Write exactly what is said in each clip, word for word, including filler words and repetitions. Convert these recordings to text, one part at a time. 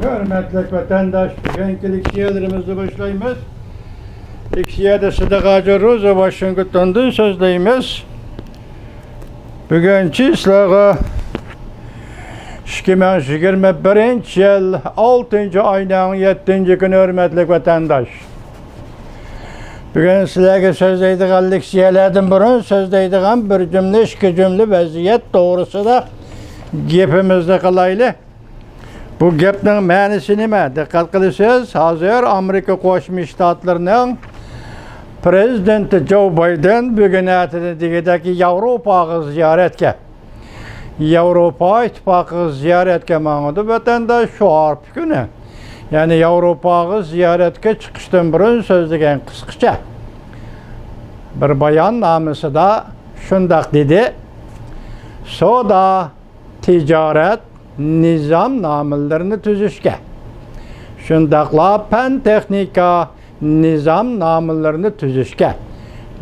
ھۆرمەتلىك ۋەتەنداش، بۈگۈنكى لېكسىيەلىرىمىزنى باشلايمىز. لېكسىيەدە سىدىق ھاجى روزى ۋاشىنگتوندىن سۆزلەيمىز. بۈگۈن چىسلاغا ئىككى مىڭ يىگىرمە بىرىنچى يىل ئالتىنچى ئاينىڭ يەتتىنچى كۈنى، ھۆرمەتلىك ۋەتەنداش. بۈگۈن سىلەرگە سۆزلەيدىغان لېكسىيەلەردىن بۇرۇن سۆزلەيدىغان بىر جۈملە، ئىككى جۈملە ۋەزىيەت توغرىسىدا گېپىمىزنى قىلايلى. بۇ گەپنىڭ مەنىسى نېمە؟ دىققەت قىلىسىز، ھازىر ئامېرىكا قوشما شتاتلىرىنىڭ پرېزىدېنتى جو بايدېن بۈگۈن ئەتىدىن دېگۈدەك ياۋروپاغا زىيارەتكە، ياۋروپا ئىتتىپاقىغا زىيارەتكە ماڭىدۇ، ۋەتەنداش، شۇ ھارپا كۈنى. يەنى ياۋروپاغا زىيارەتكە چىقىشتىن بۇرۇن سۆزلىگەن قىسقىچە بىر باياننامىسىدا شۇنداق دېدى: سودا، تىجارەت نىزامنامىلىرىنى تۈزۈشكە، شۇنداقلا پەن تېخنىكا نىزامنامىلىرىنى تۈزۈشكە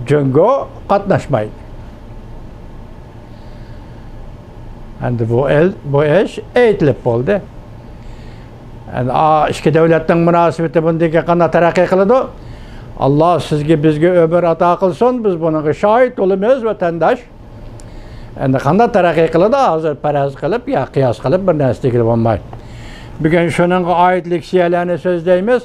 جۇڭگو قاتناشمايدۇ. ئەمدى بۇ ئىش ئېيتىلىپ بولدى. ئەمدى ئىككى دۆلەتنىڭ مۇناسىۋىتى بۇندىن كېيىن قانداق تەرەققىي قىلىدۇ؟ ئاللا سىزگە، بىزگە ئۆمۈر ئاتا قىلسۇن، بىز بۇنىڭغا شاھىت بولىمىز، ۋەتەنداش. ئەمدى قانداق تەرەققىي قىلىدۇ؟ ھازىر پەرەز قىلىپ يا قىياس قىلىپ بىر نەرسە دېگىلى بولمايدۇ. بۈگۈن شۇنىڭغا ئائىت لېكسىيەلەرنى سۆزلەيمىز.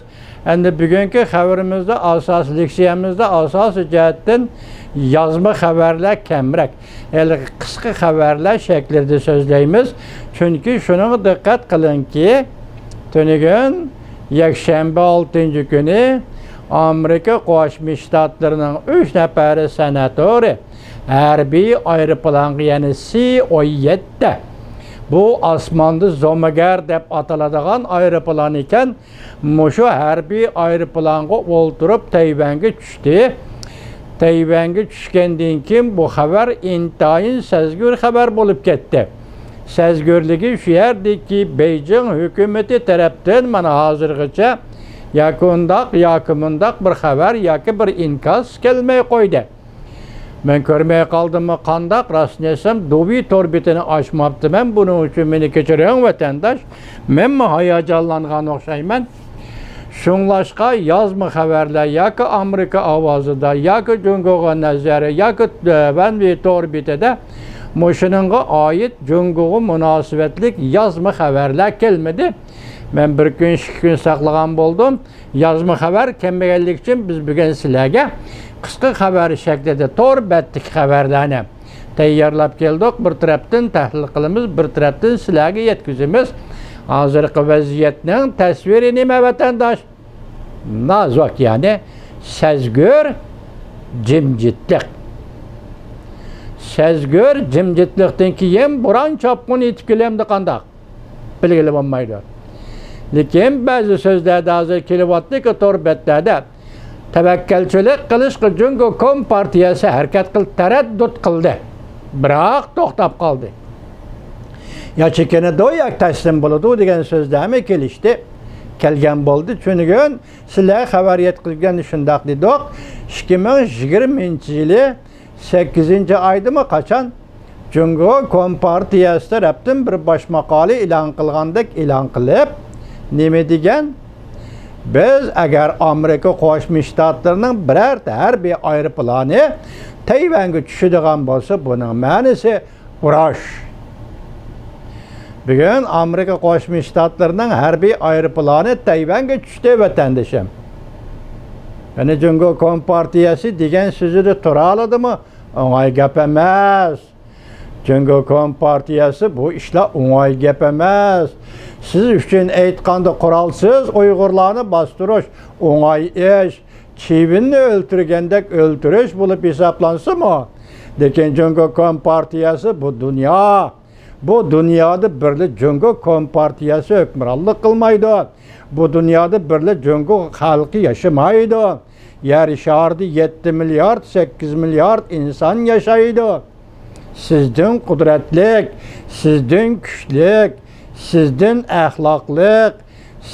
ئەمدى بۈگۈنكى خەۋىرىمىزدە ئاساسىي، لېكسىيەمىزدە ئاساسىي جەھەتتىن يازما خەۋەرلەر كەمرەك. ھېلىقى قىسقا خەۋەرلەر شەكلىدە سۆزلەيمىز. چۈنكى شۇنىڭغا دىققەت قىلىڭكى، تۈنۈگۈن يەكشەنبە ئالتىنچى كۈنى ئامېرىكا قوشما شتاتلىرىنىڭ ئۈچ نەپەر سېناتورى ھەربىي ئايروپىلانغا، يەنى سى ئون يەتتە، بۇ ئاسماندا زومىگەر دەپ ئاتىلىدىغان ئايروپىلان ئىكەن، مۇشۇ ھەربىي ئايروپىلانغا ئولتۇرۇپ تەيۋەنگە چۈشتى. تەيۋەنگە چۈشكەندىن كېيىن بۇ خەۋەر ئىنتايىن سەزگۈر خەۋەر بولۇپ كەتتى. سەزگۈرلۈكى شۇ يەردىكى، بېيجىڭ ھۆكۈمىتى تەرەپتىن مانا ھازىرغىچە ياكى ئۇنداق، ياكى مۇنداق بىر خەۋەر ياكى بىر ئىنكاس كەلمەي قويدى. مەن كۆرمەي قالدىممۇ قانداق؟ راستىنى ئېيتسام، دۇۋى تور بېتىنى ئاچماپتىمەن. بۇنىڭ ئۈچۈن مېنى كېچۈرۈڭ، ۋەتەنداش. مەنمۇ ھاياجانلانغان ئوخشايمەن. شۇڭلاشقا يازما خەۋەرلەر ياكى ئامېرىكا ئاۋازىدا، ياكى جۇڭگوغا نەزەر، ياكى، ئە، ۋەنۋى تور بېتىدە مۇشۇنىڭغا ئائىت، جۇڭگوغا مۇناسىۋەتلىك يازما خەۋەرلەر كەلمىدى. مەن بىر كۈن، ئىككى كۈن ساقلىغان بولدۇم. يازما خەۋەر كەلمىگەنلىكى ئۈچۈن بىز بۈگۈن سىلەرگە قىسقا خەۋەر شەكلىدە تور بەتتىكى خەۋەرلەرنى تەييارلاپ كەلدۇق. بىر تەرەپتىن تەھلىل قىلىمىز، بىر تەرەپتىن سىلەرگە يەتكۈزىمىز. ھازىرقى ۋەزىيەتنىڭ تەسۋىرى نېمە، ۋەتەنداش؟ نازۇك، يەنى سەزگۈر جىمجىتلىق. سەزگۈر جىمجىتلىقتىن كېيىن بوران چاپقۇن يېتىپ كېلەمدۇ قانداق؟ بىلگىلى بولمايدۇ. لېكىن بەزى سۆزلەردە ھازىر كېلىۋاتىدۇكى تور بەتلەردە، تەۋەككەلچىلىك قىلىشقا جۇڭگو كومپارتىيەسى ھەرىكەت قىل-، تەرەددۇت قىلدى. بىراق توختاپ قالدى. يا چېكىنىدۇ، يا تەسلىم بولىدۇ دېگەن سۆزلەرمۇ كېلىشتى. كەلگەن بولدى. تۈنۈگۈن سىلەر خەۋەر يەتكۈزگەندە شۇنداق دېدۇق. ئىككى مىڭ يىگىرمىنچى يىلى سەككىزىنچى ئايدىمۇ قاچان جۇڭگو كومپارتىيەسى تەرەپتىن بىر باش ماقالە ئېلان قىلغاندەك ئېلان قىلىپ، نېمە دېگەن؟ بىز ئەگەر ئامېرىكا قوشما شتاتلىرىنىڭ بىرەر ھەربىي ئايروپىلانى تەيۋەنگە چۈشىدىغان بولسا، بۇنىڭ مەنىسى ئۇراش. بۈگۈن ئامېرىكا قوشما شتاتلىرىنىڭ ھەربىي ئايروپىلانى تەيۋەنگە چۈشتى، ۋەتەندىشىم. يەنى جۇڭگو كومپارتىيەسى دېگەن سۆزىدە تۇرالىدىمۇ؟ ئوڭاي گەپ ئەمەس. جۇڭگو كومپارتىيەسى، بۇ ئىشلار ئوڭاي گەپ ئەمەس. سىز ئۈچۈن ئېيتقاندا، قورالسىز ئۇيغۇرلارنى باستۇرۇش ئوڭاي ئىش. چىۋىننى ئۆلتۈرگەندەك ئۆلتۈرۈش بولۇپ ھېسابلانسىمۇ، لېكىن جۇڭگو كومپارتىيەسى بۇ دۇنيا. بۇ دۇنيادا بىرلا جۇڭگو كومپارتىيەسى ھۆكۈمرانلىق قىلمايدۇ. بۇ دۇنيادا بىرلا جۇڭگو خەلقى ياشىمايدۇ. يەر شارىدا يەتتە مىليارد، سەككىز مىليارد ئىنسان ياشايدۇ. سىزدىن قۇدرەتلىك، سىزدىن كۈچلۈك، سىزدىن ئەخلاقلىق،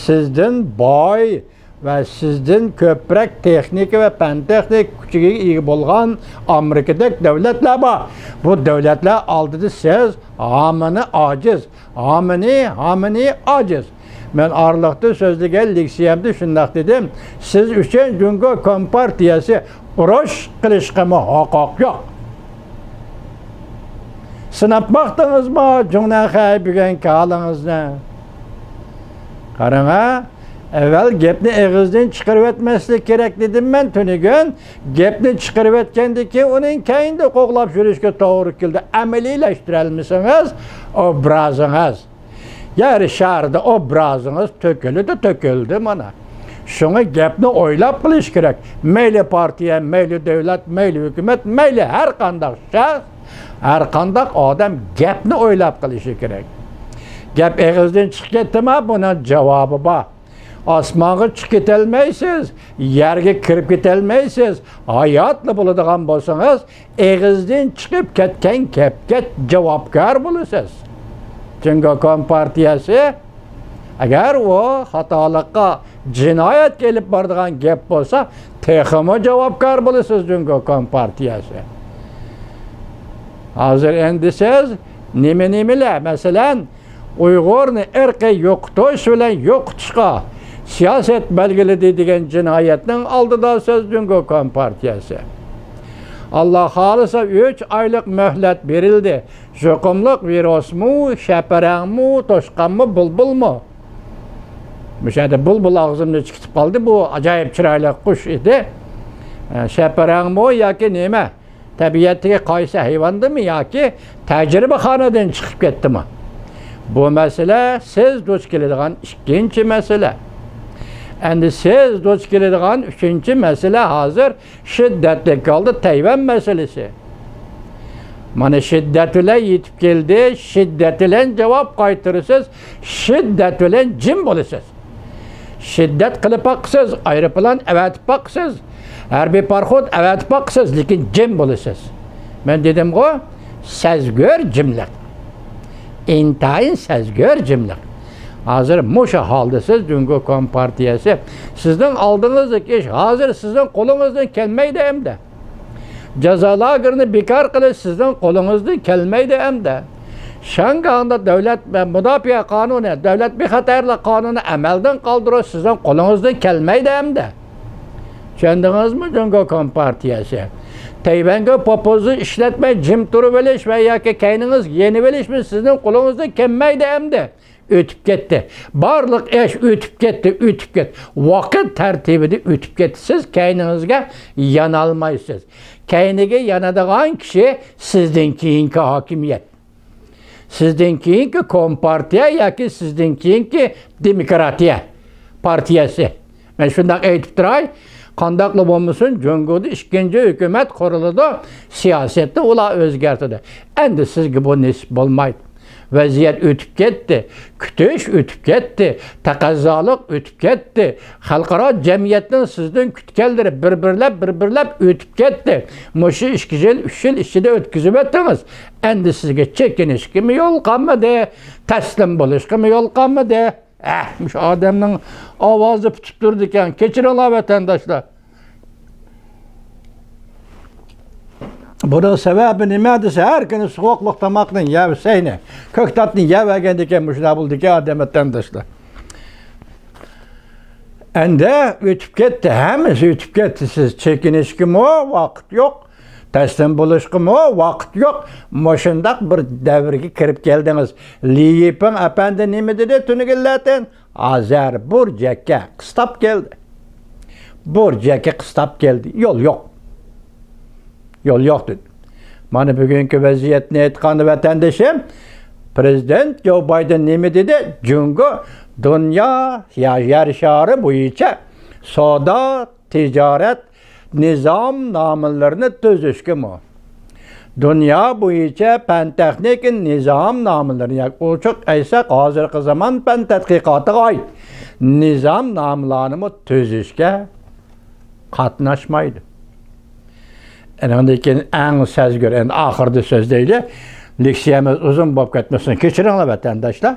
سىزدىن باي ۋە سىزدىن كۆپرەك تېخنىكا ۋە پەن تېخنىكا كۈچىگە ئىگە بولغان ئامېرىكىدەك دۆلەتلەر بار. بۇ دۆلەتلەر ئالدىدا سىز ھامىنى ئاجىز، ھامىنى، ھامىنى ئاجىز. مەن ئارىلىقتا سۆزلىگەن لېكسىيەمدە شۇنداق دېدىم، سىز ئۈچۈن جۇڭگو كومپارتىيەسى ئۇرۇش قىلىشقىمۇ ھوقۇق يوق. سىناپ باقتىڭىزمۇ جۇڭنەنخەي بۈگۈنكى ھالىڭىزنى؟ قاراڭا، ئەۋۋەل گەپنى ئېغىزدىن چىقىرىۋەتمەسلىك كېرەك دېدىم مەن تۈنۈگۈن. گەپنى چىقىرىۋەتكەندىن كېيىن ئۇنىڭ كەينىدە قوغلاپ يۈرۈشكە توغرا كېلىدۇ. ئەمەلىيلەشتۈرەلمىسىڭىز ئوبرازىڭىز، يەر شارىدا ئوبرازىڭىز تۆكۈلىدۇ، تۆكۈلدى مانا. شۇڭا گەپنى ئويلاپ قىلىش كېرەك. مەيلى پارتىيە، مەيلى دۆلەت، مەيلى ھۆكۈمەت، مەيلى ھەر قانداق شەخس، ھەر قانداق ئادەم گەپنى ئويلاپ قىلىشى كېرەك. گەپ ئېغىزدىن چىقىپ كەتتىما، بۇنىڭ جاۋابى بار. ئاسمانغا چىقىپ كېتەلمەيسىز، يەرگە كىرىپ كېتەلمەيسىز. ھاياتلا بولىدىغان بولسىڭىز، ئېغىزدىن چىقىپ كەتكەن گەپكە جاۋابكار بولىسىز. جۇڭگو كومپارتىيەسى، ئەگەر ئۇ خاتالىققا، جىنايەتكە ئېلىپ بارىدىغان گەپ بولسا، تېخىمۇ جاۋابكار بولىسىز، جۇڭگو كومپارتىيەسى. ھازىر ئەندى سىز نېمە-نېمىلەر، مەسىلەن، ئۇيغۇرنى ئىرقىي يوقىتىش بىلەن يوقىتىشقا سىياسەت بەلگىلىدى دېگەن جىنايەتنىڭ ئالدىدا سىز، جۇڭگو كومپارتىيەسى. ئاللا خالىسا، ئۈچ ئايلىق مۆھلەت بېرىلدى. يۇقۇملۇق ۋىرۇسمۇ، شەپىرەڭمۇ، توشقانمۇ، بۇلبۇلمۇ؟ مۇشۇ يەردە بۇلبۇل ئاغزىمنى چىقىتىپ قالدى. بۇ ئاجايىپ چىرايلىق قۇش ئىدى. ئە، شەپىرەڭمۇ ياكى نېمە؟ تەبىئەتتىكى قايسى ھايۋاندىمۇ ياكى تەجرىبىخانىدىن چىقىپ كەتتىمۇ؟ بۇ مەسىلە سىز دۇچ كېلىدىغان ئىككىنچى مەسىلە. ئەندى سىز دۇچ كېلىدىغان ئۈچىنچى مەسىلە ھازىر شىددەتلىك ھالدا تەيۋەن مەسىلىسى. مانا، شىددەت بىلەن يېتىپ كەلدى، شىددەت بىلەن جاۋاب قايتۇرىسىز، شىددەت بىلەن جىم بولىسىز. شىددەت قىلىپ باقىسىز، ئايروپىلان ئەۋەتىپ باقىسىز، ھەربىي پاراخوت ئەۋەتىپ باقىسىز، لېكىن جىم بولىسىز. مەن دېدىمغۇ، سەزگۈر جىملىق. ئىنتايىن سەزگۈر جىملىق. ھازىر مۇشۇ ھالدا سىز، جۇڭگو كومپارتىيەسى، سىزنىڭ ئالدىڭىزدىكى ئىش ھازىر سىزنىڭ قولىڭىزدىن كەلمەيدۇ ئەمدى. جازا لاگېرىنى بىكار قىلىش سىزنىڭ قولىڭىزدىن كەلمەيدۇ ئەمدى. شياڭگاڭدا دۆلەت مۇداپىئە قانۇنى، دۆلەت بىخەتەرلىك قانۇنى ئەمەلدىن قالدۇرۇش سىزنىڭ قولىڭىزدىن كەلمەيدۇ ئەمدى. چۈشەندىڭىزمۇ، جۇڭگو كومپارتىيەسى؟ تەيۋەنگە پوپۇززا ئىشلەتمەي جىم تۇرۇۋېلىش ۋە ياكى كەينىڭىزگە يېنىۋېلىشمۇ سىزنىڭ قولىڭىزدىن كەلمەيدۇ ئەمدى. ئۆتۈپ كەتتى. بارلىق ئىش ئۆتۈپ كەتتى، ئۆتۈپ كەتتى. ۋاقىت تەرتىپىدە ئۆتۈپ كەتتى. سىز كەينىڭىزگە يانالمايسىز. كەينىگە يانىدىغان كىشى سىزدىن كېيىنكى ھاكىمىيەت. سىزدىن كېيىنكى كومپارتىيە ياكى سىزدىن كېيىنكى دېموكراتىيە پارتىيەسى. مەن شۇنداق ئېيتىپ تۇراي، قانداقلا بولمىسۇن، جۇڭگودا ئىككىنچى ھۆكۈمەت قۇرۇلىدۇ، سىياسەتنى ئۇلار ئۆزگەرتىدۇ. ئەمدى سىزگە بۇ نېسىپ بولمايدۇ. ۋەزىيەت ئۆتۈپ كەتتى، كۈتۈش ئۆتۈپ كەتتى، تەقەززالىق ئۆتۈپ كەتتى. خەلقئارا جەمئىيەتنىڭ سىزدىن كۈتكەنلىرى بىر-بىرلەپ، بىر-بىرلەپ ئۆتۈپ كەتتى. مۇشۇ ئىككى يىل، ئۈچ يىل ئىچىدە ئۆتكۈزۈۋەتتىڭىز. ئەمدى سىزگە چېكىنىشكىمۇ يول قالمىدى، تەسلىم بولۇشقىمۇ يول قالمىدى. ئەھ، مۇشۇ ئادەمنىڭ ئاۋازى پۈتۈپ تۇرىدىكەن. كەچۈرۈڭلار، ۋەتەنداشلار. بۇنىڭ سەۋەبى نېمە دېسە، ھەر كۈنى سوغۇقلۇق تاماقنى يەۋسەينى، كۆكتاتنى يەۋەرگەندىكىن مۇشۇنداق بولىدىكەن ئادەم، ۋەتەنداشلار. ئەندى ئۆتۈپ كەتتى، ھەممىسى ئۆتۈپ كەتتى. سىز چېكىنىشكىمۇ ۋاقىت يوق، تەسلىم بولۇشقىمۇ ۋاقىت يوق. مۇشۇنداق بىر دەۋرگە كىرىپ كەلدىڭىز. لى يىپىڭ ئەپەندى نېمە دېدى تۈنۈگۈنلەردىن؟ ھازىر بىر چەككە قىستاپ كەلدى. بىر چەككە قىستاپ كەلدى. يول يوق. يول يوق دېدى. مانا بۈگۈنكى ۋەزىيەتنى ئېيتقاندا، ۋەتەندىشىم، پىرېزىدېنت جو بايدېن نېمە دېدى؟ جۇڭگو دۇنيا يا-، يەر شارى بويىچە سودا، تىجارەت، نىزامنامىلىرىنى تۈزۈشكىمۇ، دۇنيا بويىچە پەن تېخنىكا نىزامنامىلىرىنى، ياكى ئوچۇق ئېيتساق، ھازىرقى زامان پەن تەتقىقاتىغا ئائىت نىزامنامىلارنىمۇ تۈزۈشكە قاتناشمايدۇ. ئۇنىڭدىن كېيىن ئەڭ سەزگۈر، ئەڭ ئاخىرىدا سۆزلەيلى. لېكسىيەمىز ئۇزۇن بولۇپ كەتمىسۇن. كەچۈرۈڭلار، ۋەتەنداشلار.